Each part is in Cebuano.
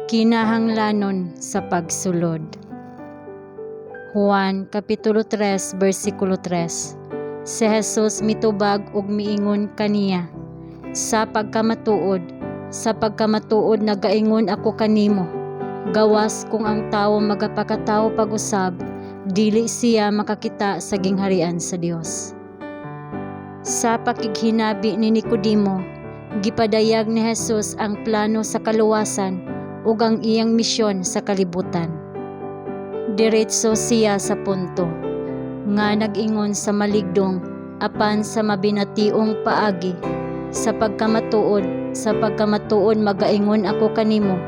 Kinahanglanon sa pagsulod. Juan Kapitulo 3 versikulo 3. Si Jesus mitubag ug miingon kaniya, Sa pagkamatuod nagaingon ako kanimo, gawas kung ang tawo magapakatawo pag-usab, dili siya makakita sa gingharian sa Dios. Sa pakighinabi ni Nicodemo, gipadayag ni Jesus ang plano sa kaluwasan ug ang iyang misyon sa kalibutan. Diretso siya sa punto, nga nag-ingon sa maligdong apan sa mabinationg paagi, Sa pagkamatuod magaingon ako kanimo,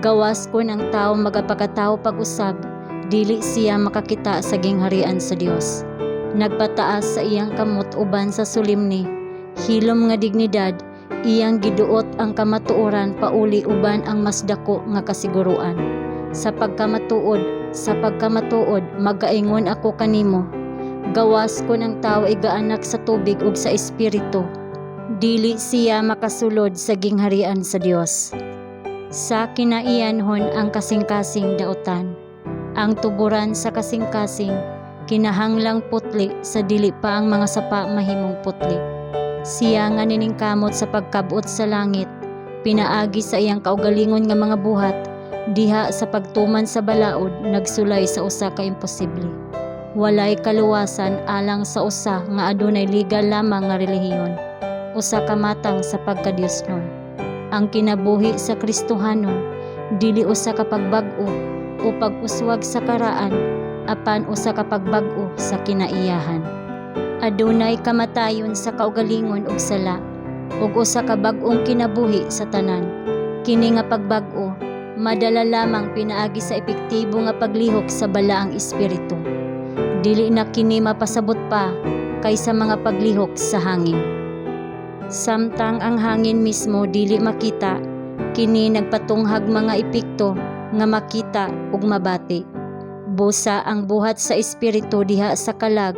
gawas kon ang tawo magapakatawo pag-usab, dili siya makakita sa gingharian sa Dios. Nagpataas sa iyang kamot uban sa solemne, hilom nga dignidad, iyang giduot ang kamatuoran pauli uban ang mas dako nga kasiguruan. Sa pagkamatuod magaingon ako kanimo, gawas kon ang tawo igaanak sa tubig ug sa espiritu, dili siya makasulod sa gingharian sa Dios. Sa kinaiyanhon ang kasing-kasing dautan. Ang tuboran sa kasing-kasing kinahanglang putli sa dili pa ang mga sapa mahimong putli. Siya nga niningkamot sa pagkab-ot sa langit, pinaagi sa iyang kaugalingon nga mga buhat, diha sa pagtuman sa balaod nagsulay sa usa ka imposible. Walay kaluwasan alang sa usa nga adunay legal lamang nga relihiyon, usa ka matang sa pagkadiosnon. Ang kinabuhi sa Kristohanon dili usa ka pagbag-o o pag-uswag sa karaan, apan usa ka pagbag-o sa kinaiyahan. Adunay kamatayon sa kaugalingon ug sala, ug usa ka bag-ong kinabuhi sa tanan. Kini nga pagbag-o madala lamang pinaagi sa epektibo nga paglihok sa Balaang Espiritu. Dili na kini mapasabot pa kaysa mga paglihok sa hangin. Samtang ang hangin mismo dili makita, kini nagpatunghag mga epekto nga makita ug mabati. Busa ang buhat sa Espiritu diha sa kalag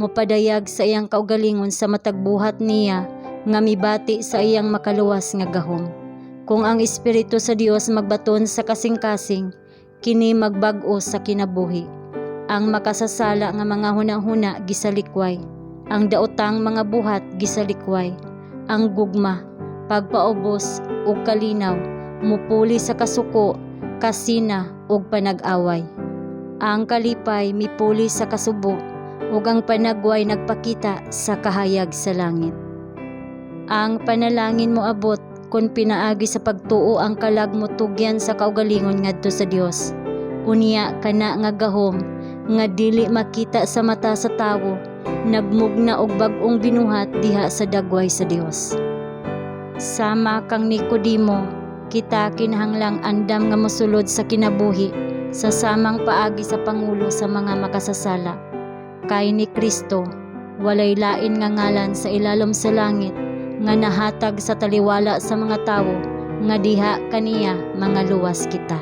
mopadayag sa iyang kaugalingon sa matag buhat niya nga mibati sa iyang makaluwas nga gahom. Kung ang Espiritu sa Dios magbaton sa kasing-kasing, kini magbag-o sa kinabuhi. Ang makasasala nga mga hunahuna gisalikway, ang daotang mga buhat gisalikway, ang gugma, pagpaubos ug kalinaw mupuli sa kasuko, kasina ug panag-away. Ang kalipay mipuli sa kasubo ug ang panagway nagpakita sa kahayag sa langit. Ang panalangin moabot kung pinaagi sa pagtuo ang kalag motugyan sa kaugalingon ngadto sa Dios. Unya kana nga gahom nga dili makita sa mata sa tawo nagmugna og bag-ong binuhat diha sa dagway sa Dios. Sama kang Nicodemo, kita kinahanglang andam nga mosulod sa kinabuhi sa samang paagi sa pangulo sa mga makasasala. Kay ni Kristo, walay lain nga ngalan sa ilalom sa langit nga nahatag sa taliwala sa mga tawo nga diha kaniya mangaluwas kita.